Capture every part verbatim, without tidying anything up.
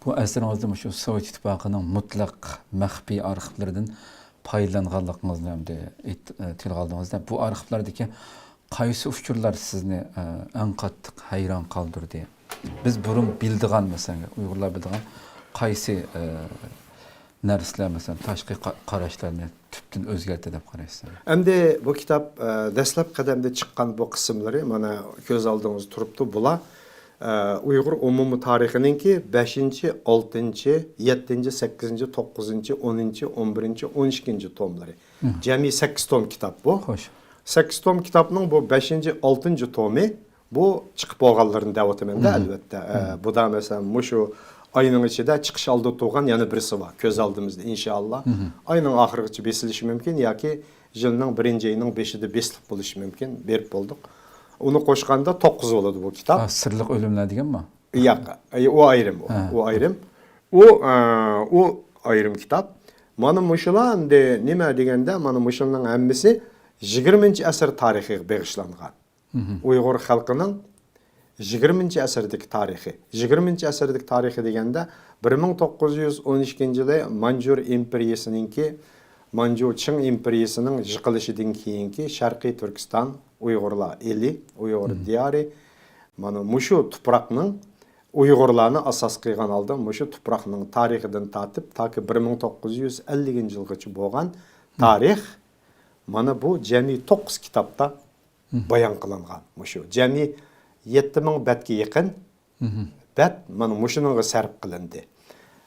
بۇ ئەسىرىڭىزدە مۇشۇ سوۋېت ئىتتىپاقىنىڭ مۇتلەق مەخپىي ئارخىپلىرىدىن پايدىلانغانلىقىڭىزنى ئەمدى ئېيت-، ئە، تىلغا ئالدىڭىزدا، بۇ ئارخىپلاردىكى قايسى ئۇچۇرلار سىزنى، ئە، ئەڭ قاتتىق ھەيران قالدۇردى؟ بىز بۇرۇن بىلىدىغان، مەسىلەن، ئۇيغۇرلار بىلىدىغان قايسى، ئە، نەرسىلەر، مەسىلەن، تاشقى قا-، قاراشلارنى تۈپتىن ئۆزگەرتتى دەپ قارايسىز؟ ئەمدى بۇ كىتاب، ئە، دەسلەپ قەدەمدە چىققان بۇ قىسىملىرى مانا كۆز ئالدىڭىزدا تۇرۇپتۇ. بۇلار، ئە، ئۇيغۇر ئومۇمىي تارىخىنىڭكى بەشىنچى، ئالتىنچى، يەتتىنچى، سەككىزىنچى، توققۇزىنچى، ئونىنچى، ئون بىرىنچى، ئون ئىككىنچى توملىرى. مم. جەمئىي سەككىز توم كىتاب بۇ. خوش. سەككىز توم كىتابنىڭ بۇ بەشىنچى، ئالتىنچى تومى بۇ چىقىپ بولغانلىرىنى دەۋاتىمەن-دە، مم. ئەلۋەتتە. ئە، مم. بۇدا، مەسىلەن، مۇشۇ ئاينىڭ ئىچىدە چىقىش ئالدىدا تۇرغان يەنە بىرسى بار. كۆز ئالدىمىزدا، ئىنشائاللا. مم. ئاينىڭ ئاخىرىغىچە بېسىلىشى مۇمكىن ياكى يىلنىڭ بىرىنچى ئېيىنىڭ بېشىدا بېسىلىپ بولۇشى مۇمكىن. بېرىپ بولدۇق. ئۇنى قوشقاندا توققۇز بولىدۇ بۇ كىتاب. ھە، سىرلىق ئۆلۈملەر دېگەنمۇ؟ ياق، ئەي، ئۇ ئايرىم، ئۇ، ھە. ئۇ ئايرىم. ئۇ، ئە، ئۇ ئايرىم كىتاب. مانا مۇشۇلار ئەمدى نېمە دېگەندە، مانا مۇشۇنىڭ ھەممىسى يىگىرمىنچى ئەسىر تارىخىغا بېغىشلانغان. مم. ئۇيغۇر خەلقىنىڭ يىگىرمىنچى ئەسىردىكى تارىخى. يىگىرمىنچى ئەسىردىكى تارىخى دېگەندە، بىر مىڭ توققۇز يۈز ئون ئىككىنچى يىلى مانجۇر ئىمپېرىيىسىنىڭكى، مانجۇ چىڭ ئىمپېرىيىسىنىڭ يىقىلىشىدىن كېيىنكى شەرقىي تۈركىستان، ئۇيغۇرلار ئېلى، ئۇيغۇر مم. دىيارى، مانا مۇشۇ تۇپراقنىڭ ئۇيغۇرلارنى ئاساس قىلغان ھالدا مۇشۇ تۇپراقنىڭ تارىخىدىن تارتىپ تاكى بىر مىڭ توققۇز يۈز ئەللىكىنچى يىلغىچە بولغان مم. تارىخ، مانا بۇ جەمئىي توققۇز كىتابتا مم. بايان قىلىنغان. مۇشۇ جەمئىي يەتتە مىڭ بەتكە يېقىن مم. بەت مانا مۇشۇنىڭغا سەرپ قىلىندى.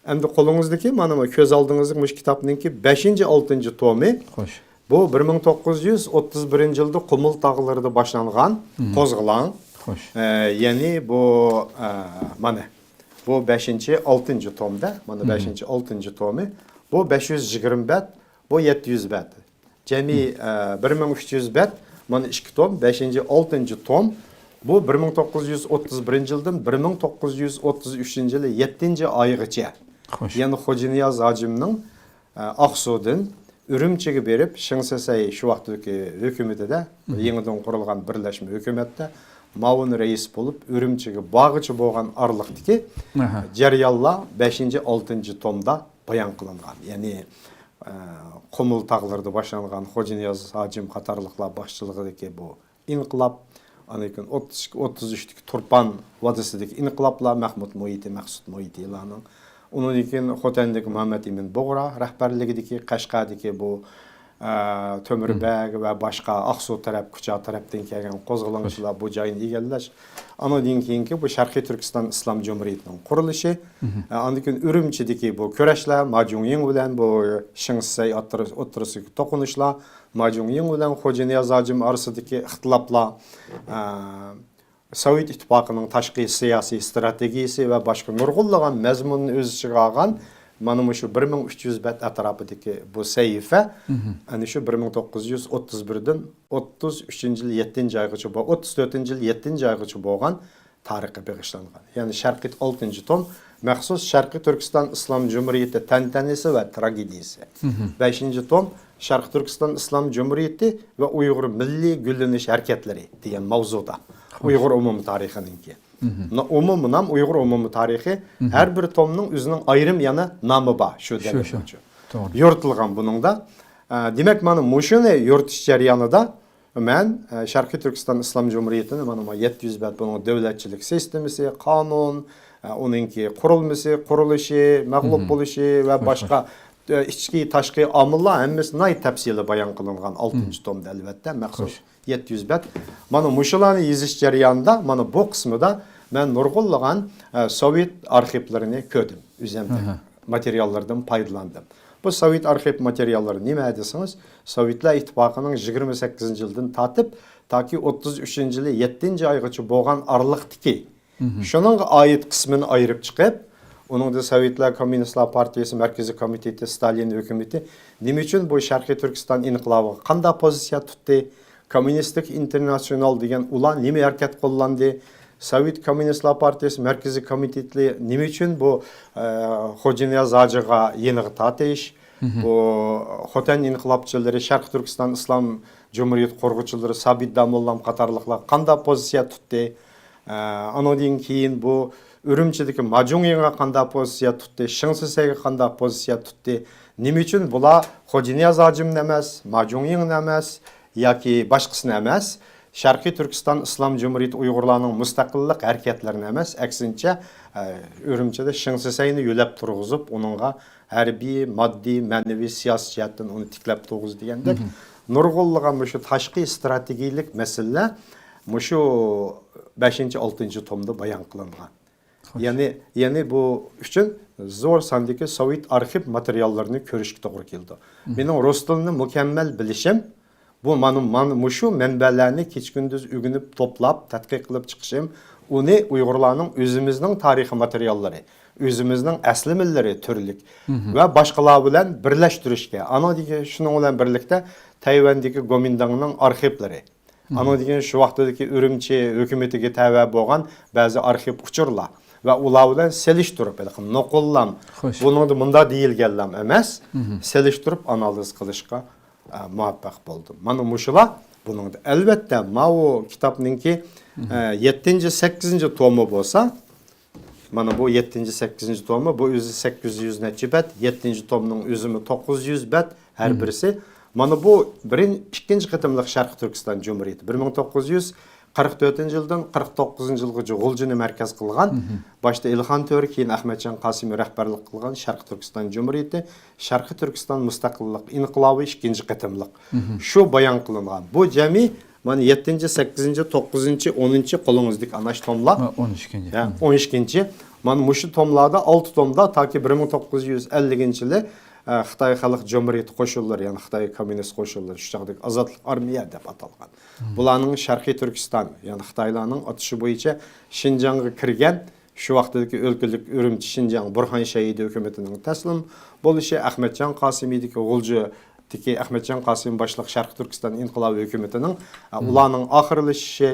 ئەمدى قولىڭىزدىكى، مانا كۆز ئالدىڭىزدىكى مۇشۇ كىتابنىڭكى بەشىنچى، ئالتىنچى تومى. خوش. بۇ بىر مىڭ توققۇز يۈز ئوتتۇز بىرىنچى يىلدا قۇمۇل تاغلىرىدا باشلانغان مم. قوزغىلاڭ. خوش. ئە، يەنى بۇ، ئە، مانا بۇ بەشىنچى، ئالتىنچى تومدا، مانا مم. بەشىنچى، ئالتىنچى تومى. بۇ بەش يۈز يىگىرمە بەت، بۇ يەتتە يۈز بەت. جەمئىي، ئە، بىر مىڭ ئۈچ يۈز بەت، مانا ئىككى توم، بەشىنچى، ئالتىنچى توم. بۇ بىر مىڭ توققۇز يۈز ئوتتۇز بىرىنچى يىلدىن بىر مىڭ توققۇز يۈز ئوتتۇز ئۈچىنچى يىلى يەتتىنچى ئايغىچە. خوش. يەنى خوجانىياز ھاجىمنىڭ، ئە، ئاقسۇدىن ئۈرۈمچىگە بېرىپ، شېڭ سېسەي شۇ ۋاقىتتىكى ھۆكۈمىتىدە، مم. يېڭىدىن قۇرۇلغان بىرلەشمە ھۆكۈمەتتە مۇئاۋىن رەئىس بولۇپ، ئۈرۈمچىگە بارغىچە بولغان ئارىلىقتىكى ئاھا. جەريانلار بەشىنچى، ئالتىنچى تومدا بايان قىلىنغان. يەنى، ئە، قۇمۇل تاغلىرىدا باشلانغان خوجانىياز ھاجىم قاتارلىقلار باشچىلىقىدىكى بۇ ئىنقىلاب، ئاندىن كېيىن ئوتتۇز ئىككى، ئوتتۇز ئۈچتىكى تۇرپان ۋادىسىدىكى ئىنقىلابلار، مەھمۇت مۇھىتى، مەقسۇت مۇھىتىلارنىڭ. ئۇنىڭدىن كېيىن خوتەندىكى مۇھەممەد ئىمىن بۇغرا رەھبەرلىكىدىكى قەشقەردىكى بۇ، ئە، تۆمۈر مم. بەگ ۋە باشقا ئاقسۇ تەرەپ، كۇچا تەرەپتىن كەلگەن قوزغىلاڭچىلار بۇ جاينى ئىگىلەش. ئانىڭدىن كېيىنكى بۇ شەرقىي تۈركىستان ئىسلام جۇمھۇرىيىتىنىڭ قۇرۇلۇشى. مم. ئە، ئاندىن كېيىن ئۈرۈمچىدىكى بۇ كۈرەشلەر، ما جۇڭيىڭ بىلەن بۇ شېڭ سېسەي ئوتتۇرىسىدىكى توقۇنۇشلار، ما جۇڭيىڭ بىلەن خوجانىياز ھاجىم ئارىسىدىكى ئىختىلاپلار، ئە، سوۋېت ئىتتىپاقىنىڭ تاشقى سىياسىي ئىستراتېگىيىسى ۋە باشقا نۇرغۇنلىغان مەزمۇننى ئۆز ئىچىگە ئالغان مانا مۇشۇ بىر مىڭ ئۈچ يۈز بەت ئەتراپىدىكى بۇ سەھىپە، مم. ئەنە شۇ بىر مىڭ توققۇز يۈز ئوتتۇز بىردىن ئوتتۇز ئۈچىنچى يىل يەتتىنچى ئايغىچە بو-، ئوتتۇز تۆتىنچى يىل يەتتىنچى ئايغىچە بولغان تارىخقا بېغىشلانغان. يەنى شەرقىي ئالتىنچى توم مەخسۇس شەرقىي تۈركىستان ئىسلام جۇمھۇرىيىتى تەنتەنىسى ۋە تراگېدىيىسى. مم. بەشىنچى توم شەرقىي تۈركىستان ئىسلام جۇمھۇرىيىتى ۋە ئۇيغۇر مىللىي گۈللىنىش ھەرىكەتلىرى دېگەن ماۋزۇدا. خوش. ئۇيغۇر ئومۇمىي تارىخىنىڭكى. مم. نا-، ئومۇمىي نام ئۇيغۇر ئومۇمىي تارىخى. مم. ھەر بىر تومنىڭ ئۆزىنىڭ ئايرىم يەنە نامى بار شۇ شۇ، دەۋر شۇ. بويىچە. توغرا. يورۇتۇلغان بۇنىڭدا. ئە، دېمەك، مانا مۇشۇنى يورۇتۇش جەريانىدا مەن، ئە، شەرقىي تۈركىستان ئىسلام جۇمھۇرىيىتىنى مانا ما يەتتە يۈز بەت بۇنىڭ دۆلەتچىلىك سىستېمىسى، قانۇن، ئە، ئۇنىڭكى قۇرۇلمىسى، قۇرۇلۇشى، مەغلۇپ مم. بولۇشى ۋە خوش، باشقا، خوش. ئە، ئىچكى، تاشقى ئامىللار ھەممىسى ناھايىتى تەپسىلىي بايان قىلىنغان ئالتىنچى مم. تومدا، ئەلۋەتتە، مەخسۇس. خوش. يەتتە يۈز بەت. مانا مۇشۇلارنى يېزىش جەريانىدا، مانا بۇ قىسمىدا مەن نۇرغۇنلىغان، ئە، سوۋېت ئارخىپلىرىنى كۆردۈم. ئۆزۈم ئەھە. ماتېرىياللىرىدىن پايدىلاندىم. بۇ سوۋېت ئارخىپ ماتېرىياللىرى نېمە دېسىڭىز، سوۋېتلار ئىتتىپاقىنىڭ يىگىرمە سەككىزىنچى يىلىدىن تارتىپ، تاكى ئوتتۇز ئۈچىنچى يىلى يەتتىنچى ئايغىچە بولغان ئارىلىقتىكى مم. شۇنىڭغا ئائىت قىسمىنى ئايرىپ چىقىپ، ئۇنىڭدا سوۋېتلار كوممۇنىستلار پارتىيىسى مەركىزىي كومىتېتى، ستالىن ھۆكۈمىتى نېمە ئۈچۈن بۇ شەرقىي تۈركىستان ئىنقىلابىغا قانداق پوزىتسىيە تۇتتى؟ كوممۇنىستىك ئىنتېرناتسىيونال دېگەن ئۇلار نېمە ھەرىكەت قوللاندى؟ سوۋېت كوممۇنىستلار پارتىيىسى مەركىزىي كومىتېتى نېمە ئۈچۈن بۇ، ئە، خوجانىياز ھاجىغا يېنىغا تارتىش، مم. بۇ خوتەن ئىنقىلابچىلىرى، شەرقىي تۈركىستان ئىسلام جۇمھۇرىيىتى قۇرغۇچىلىرى سابىت داموللام قاتارلىقلار قانداق پوزىتسىيە تۇتتى؟ ئە، ئانىڭدىن كېيىن بۇ ئۈرۈمچىدىكى ماجۇڭيىڭغا قانداق پوزىتسىيە تۇتتى، شېڭ سىسەيگە قانداق پوزىتسىيە تۇتتى، نېمە ئۈچۈن بۇلار خوجانىياز ھاجىمنى ئەمەس، ماجۇڭيىڭنى ئەمەس ياكى باشقىسىنى ئەمەس، شەرقىي تۈركىستان ئىسلام جۇمھۇرىيىتى ئۇيغۇرلارنىڭ مۇستەقىللىق ھەرىكەتلىرىنى ئەمەس، ئەكسىنچە، ئە، ئۈرۈمچىدە شېڭ سىسەينى يۆلەپ تۇرغۇزۇپ، ئۇنىڭغا ھەربىي، ماددىي، مەنىۋى، سىياسىي جەھەتتىن ئۇنى تىكلەپ تۇرغۇزدى دېگەندەك، نۇرغۇنلىغان مۇشۇ تاشقى ئىستراتېگىيىلىك مەسىلىلەر مۇشۇ بەشىنچى، ئالتىنچى تومدا بايان قىلىنغان. يەنى، يەنى بۇ ئۈچۈن زور ساندىكى سوۋېت ئارخىپ ماتېرىياللىرىنى كۆرۈشكە توغرا كېلىدۇ. مېنىڭ رۇس تىلىنى مۇكەممەل بىلىشىم، بۇ مانا، مانا مۇشۇ مەنبەلەرنى كېچە-كۈندۈز ئۆگىنىپ، توپلاپ، تەتقىق قىلىپ چىقىشىم، ئۇنى ئۇيغۇرلارنىڭ ئۆزىمىزنىڭ تارىخىي ماتېرىياللىرى، ئۆزىمىزنىڭ ئەسلىمىلىرى تۈرلۈك ۋە باشقىلار بىلەن بىرلەشتۈرۈشكە، ئانىڭدىن كېيىن شۇنىڭ بىلەن بىرلىكتە تەيۋەندىكى گومىنداڭنىڭ ئارخىپلىرى، ئانىڭدىن كېيىن شۇ ۋاقتىدىكى ئۈرۈمچى ھۆكۈمىتىگە تەۋە بولغان بەزى ئارخىپ ئۇچۇرلار ۋە ئۇلار بىلەن سېلىشتۇرۇپ، ھېلىقى نوقۇللام، بۇنىڭدا مۇنداق دېيىلگەنلام ئەمەس، سېلىشتۇرۇپ ئانالىز قىلىشقا، ئە، مۇۋەپپەق بولدۇم. مانا مۇشۇلار بۇنىڭدا. ئەلۋەتتە، ماۋۇ كىتابنىڭكى، ئە، يەتتىنچى، سەككىزىنچى تومى بولسا، مانا بۇ يەتتىنچى، سەككىزىنچى تومى، بۇ ئۆزى سەككىز يۈز نەچچە بەت، يەتتىنچى تومنىڭ ئۆزىمۇ توققۇز يۈز بەت ھەر بىرسى. مانا بۇ بىرىن-، ئىككىنچى قېتىملىق شەرقىي تۈركىستان جۇمھۇرىيىتى، بىر مىڭ توققۇز يۈز قىرىق تۆتىنچى يىلدىن قىرىق توققۇزىنچى يىلغىچە غۇلجىنى مەركەز قىلغان، باشتا ئىلھان تۆرە، كېيىن ئەخمەتجان قاسىمى رەھبەرلىك قىلغان شەرقىي تۈركىستان جۇمھۇرىيىتى، شەرقىي تۈركىستان مۇستەقىللىق ئىنقىلابى ئىككىنچى قېتىملىق. شۇ بايان قىلىنغان. بۇ جەمئىي مانا يەتتىنچى، سەككىزىنچى، توققۇزىنچى، ئونىنچى قولىڭىزدىكى ئانا شۇ توملار. ھە، ئون ئىككىنچى. ھە، ئون ئىككىنچى. مانا مۇشۇ توملاردا، ئالتە تومدا تاكى بىر مىڭ توققۇز يۈز ئەللىكىنچى يىلى، ئە، خىتاي خەلق جۇمھۇرىيىتى قوشۇنلىرى، يەنى خىتاي كوممۇنىست قوشۇنلىرى، شۇ چاغدىكى ئازادلىق ئارمىيە دەپ ئاتالغان. بۇلارنىڭ شەرقىي تۈركىستان، يەنى خىتايلارنىڭ ئاتىشى بويىچە شىنجاڭغا كىرگەن، شۇ ۋاقتىدىكى ئۆلكىلىك ئۈرۈمچى، شىنجاڭ، بۇرھان شەھىدى ھۆكۈمىتىنىڭ تەسلىم بولۇشى، ئەخمەتجان قاسىمىدىكى غۇلجىدىكى ئەخمەتجان قاسىم باشلىق شەرقىي تۈركىستان ئىنقىلابى ھۆكۈمىتىنىڭ، ئە، ئۇلارنىڭ ئاخىرلىشىشى،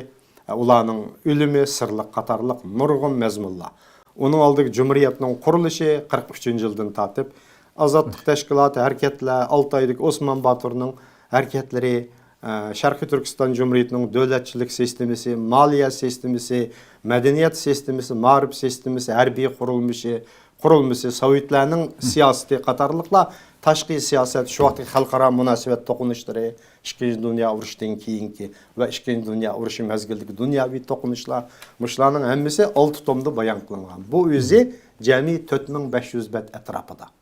ئە، ئۇلارنىڭ ئۆلۈمى سىرلىق قاتارلىق نۇرغۇن مەزمۇنلار. ئۇنىڭ ئالدىدىكى جۇمھۇرىيەتنىڭ قۇرۇلۇشى قىرىق ئۈچىنچى يىلدىن تارتىپ، ئازادلىق تەشكىلاتى ھەرىكەتلەر، ئالتايدىكى ئوسمان باتۇرنىڭ ھەرىكەتلىرى، ئە، شەرقىي تۈركىستان جۇمھۇرىيىتىنىڭ دۆلەتچىلىك سىستېمىسى، مالىيە سىستېمىسى، مەدەنىيەت سىستېمىسى، مائارىپ سىستېمىسى، ھەربىي قۇرۇلمىشى، قۇرۇلمىسى، سوۋېتلارنىڭ سىياسىتى قاتارلىقلار، تاشقى سىياسەت، شۇ ۋاقىتتىكى خەلقئارا مۇناسىۋەت توقۇنۇشلىرى، ئىككىنچى دۇنيا ئۇرۇشىدىن كېيىنكى ۋە ئىككىنچى دۇنيا ئۇرۇشى مەزگىلىدىكى دۇنياۋى توقۇنۇشلار، مۇشۇلارنىڭ ھەممىسى ئالتە تومدا بايان قىلىنغان. بۇ ئۆزى جەمئىي تۆت مىڭ بەش يۈز بەت ئەتراپىدا.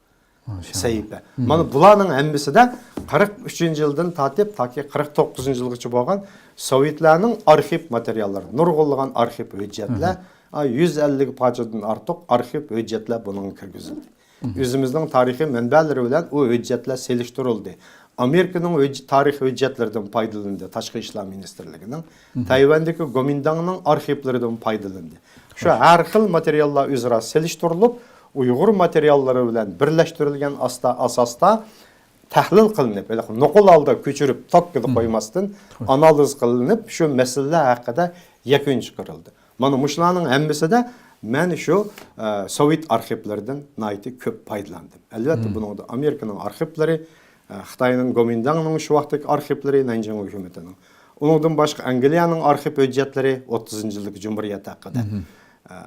ماشائاللاھ. سەھىپە. مانا بۇلارنىڭ ھەممىسىدە قىرىق ئۈچىنچى يىلدىن تارتىپ تاكى قىرىق توققۇزىنچى يىلغىچە بولغان سوۋېتلارنىڭ ئارخىپ ماتېرىياللىرى، نۇرغۇنلىغان ئارخىپ ھۆججەتلەر، ئا، يۈز ئەللىك پارچىدىن ئارتۇق ئارخىپ ھۆججەتلەر بۇنىڭغا كىرگۈزۈلدى. ئۆزىمىزنىڭ تارىخىي مەنبەلىرى بىلەن ئۇ ھۆججەتلەر سېلىشتۇرۇلدى. ئامېرىكىنىڭ ھۆج-، تارىخ ھۆججەتلىرىدىن پايدىلىندى تاشقى ئىشلار مىنىستىرلىكىنىڭ، تەيۋەندىكى گومىنداڭنىڭ ئارخىپلىرىدىن پايدىلىندى. شۇ ھەر خىل ماتېرىياللار ئۆزئارا سېلىشتۇرۇلۇپ، ئۇيغۇر ماتېرىياللىرى بىلەن بىرلەشتۈرۈلگەن ئاستا-، ئاساستا تەھلىل قىلىنىپ، ھېلىقى نوقۇل ھالدا كۆچۈرۈپ، توككىدا قويماستىن ئانالىز قىلىنىپ، شۇ مەسىلىلەر ھەققىدە يەكۈن چىقىرىلدى. مانا مۇشۇلارنىڭ ھەممىسىدە مەن شۇ، ئە، سوۋېت ئارخىپلىرىدىن ناھايىتى كۆپ پايدىلاندىم. ئەلۋەتتە، بۇنىڭدا ئامېرىكىنىڭ ئارخىپلىرى، ئە، خىتاينىڭ گومىنداڭنىڭ شۇ ۋاقىتتىكى ئارخىپلىرى، نەنجىڭ ھۆكۈمىتىنىڭ. ئۇنىڭدىن باشقا ئەنگلىيەنىڭ ئارخىپ ھۆججەتلىرى، ئوتتۇزىنچى يىلدىكى جۇمھۇرىيەت ھەققىدە. ئە،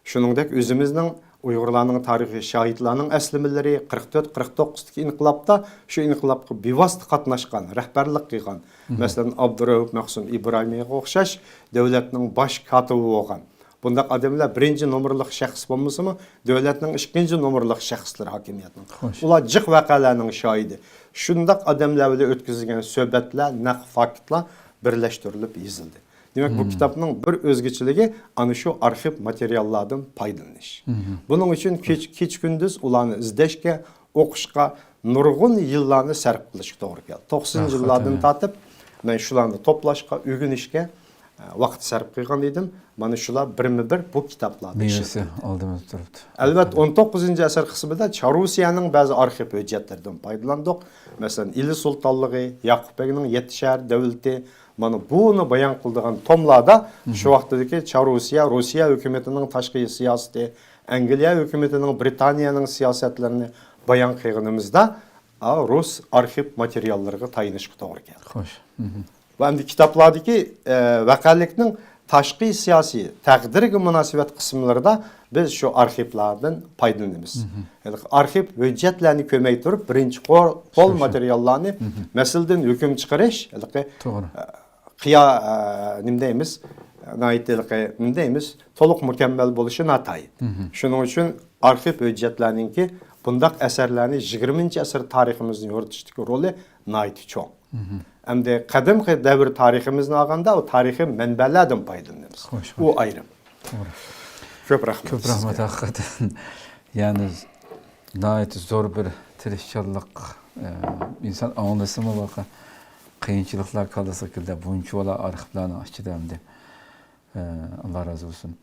شۇنىڭدەك ئۆزىمىزنىڭ ئۇيغۇرلارنىڭ تارىخى، شاھىتلارنىڭ ئەسلىمىلىرى، قىرىق تۆت، قىرىق توققۇزدىكى ئىنقىلابتا شۇ ئىنقىلابقا بىۋاسىتە قاتناشقان، رەھبەرلىك قىلغان، مەسىلەن، ئابدۇرەئۇپ مەخسۇم ئىبراھىمىغا ئوخشاش دۆلەتنىڭ باش كاتىپى بولغان، بۇنداق ئادەملەر بىرىنچى نومۇرلۇق شەخس بولمىسىمۇ، دۆلەتنىڭ ئىككىنچى نومۇرلۇق شەخسلىرى ھاكىمىيەتنىڭ. ئۇلار جىق ۋەقەلەرنىڭ شاھىدى. شۇنداق ئادەملەر بىلەن ئۆتكۈزۈلگەن سۆھبەتلەر، نەق فاكىتلار بىرلەشتۈرۈلۈپ يېزىلدى. دېمەك، بۇ كىتابنىڭ بىر ئۆزگىچىلىكى ئانا شۇ ئارخىپ ماتېرىياللاردىن پايدىلىنىش. بۇنىڭ ئۈچۈن كېچ-، كېچە-كۈندۈز ئۇلارنى ئىزدەشكە، ئوقۇشقا نۇرغۇن يىللارنى سەرپ قىلىشقا توغرا كەلدى. توقسىنىنچى يىللاردىن تارتىپ مەن شۇلارنى توپلاشقا، ئۆگىنىشكە، ئە، ۋاقىت سەرپ قىلغان ئىدىم. مانا شۇلار بىرمۇ بىر بۇ كىتابلاردا ئىشلىتىلدى. ئالدىمىزدا تۇرۇپتۇ. ئەلۋەتتە، ئون توققۇزىنچى ئەسىر قىسمىدا چارۇسىيەنىڭ بەزى ئارخىپ ھۆججەتلىرىدىن پايدىلاندۇق. مەسىلەن، ئىلى سۇلتانلىقى، ياقۇپ بەگنىڭ يەتتە شەھەر دۆلىتى، مانا بۇنى بايان قىلىدىغان توملاردا شۇ ۋاقىتتىكى چارۇسىيە، روسىيە ھۆكۈمىتىنىڭ تاشقى سىياسىتى، ئەنگلىيە ھۆكۈمىتىنىڭ، بىرىتانىيەنىڭ سىياسەتلىرىنى بايان قىلغىنىمىزدا، ئا، رۇس ئارخىپ ماتېرىياللىرىغا تايىنىشقا توغرا كەلدى. خوش. ۋە ئەمدى كىتابلاردىكى، ئە، ۋەقەلىكنىڭ تاشقى سىياسىي تەقدىرگە مۇناسىۋەت قىسىملىرىدا بىز شۇ ئارخىپلاردىن پايدىلىنىمىز. ھېلىقى ئارخىپ ھۆججەتلەرنى كۆمەي تۇرۇپ، بىرىنچى قول، قول ماتېرىياللارنى، مەسىلىدىن ھۆكۈم چىقىرىش، ھېلىقى توغرا. قىيا، ئە، نېمە دەيمىز؟ ناھايىتى ھېلىقى، نېمە دەيمىز؟ تولۇق مۇكەممەل بولۇشى ناتايىن. شۇنىڭ ئۈچۈن ئارخىپ ھۆججەتلەرنىڭكى بۇنداق ئەسەرلەرنى يىگىرمىنچى ئەسىر تارىخىمىزنى يورۇتۇشتىكى رولى ناھايىتى چوڭ. ئەمدى قەدىمكى دەۋر تارىخىمىزنى ئالغاندا، ئۇ تارىخىي مەنبەلەردىن پايدىلىنىمىز. خوش، ئۇ ئايرىم. توغرا. كۆپ رەھمەت كۆپ سىزگە. رەھمەت، ھەقىقەتەن. يەنى ناھايىتى زور بىر تىرىشچانلىق، ئە، ئىنسان ئاڭلىسىمۇ، بۇ قىيىنچىلىقلار كاللىسىغا كېلىدۇ. بۇنچىۋالا ئارخىپلارنىڭ ئىچىدە ئەمدى. ئە، ئاللا رازى بولسۇن.